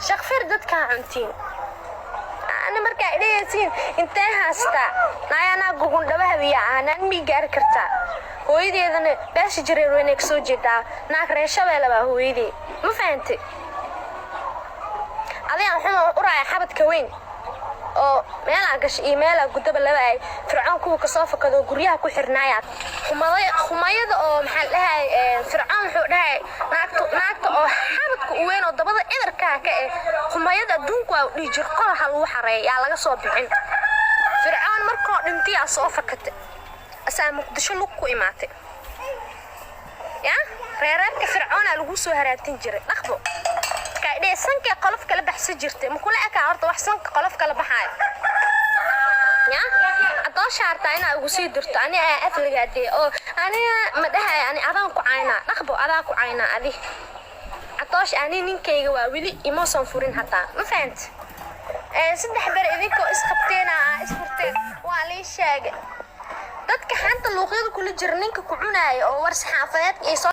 Shaqfir dadkaa cuntiin. Ani markaa idhahaysiin intee haastaa? Naayanaa gugundhaba hawiya ahanaan mii gaari kartaa? Hooyadeedana beesha jareer weynay kasoo jeedaa. Naag reer Shabeelle baa hooyadee, ma fahantay? Adigaan xuma uraaya xabadka weyn oo meelaa gasha iyo meelaa gudaba laba ay Fircoon kuwa kasoo fakado guryaha ku xirnaayaad humayada oo maxaa la dhahay. Fircoon wuxuu dhahay naagta oo xabadka u weyn oo dabada edarkaa ka eh, humayada adduunku waa u dhihi jir, qol ha lagu xareeya, yaa laga soo bixin. Fircoon markoo dhintay aa soo fakatay, asaa Muqdisho lug ku imaatay. Ya reereerka Fircoonaa lagu soo haraantin jiray dhaqbo markaa sankee qolof kala baxsan jirtay. Makula ekaa horta wax sanka qolof kala baxaayo? Ya adoosha hartaa inaa ugu sii dirto ani aa aflagaadee oo aniga ma dhahay. Ani adaan ku caynaa, dhaqbo, adaa ku caynaa adi cadoosh. Ani ninkayga waa weli imoosan furin hataa, ma fahant? 3 ber idinkoo isqabteena aa isfurteen waa lii sheegay. Dadka xanta luuqyada kula jira, ninka ku cunaaya oo war saxaafadeedka ay soo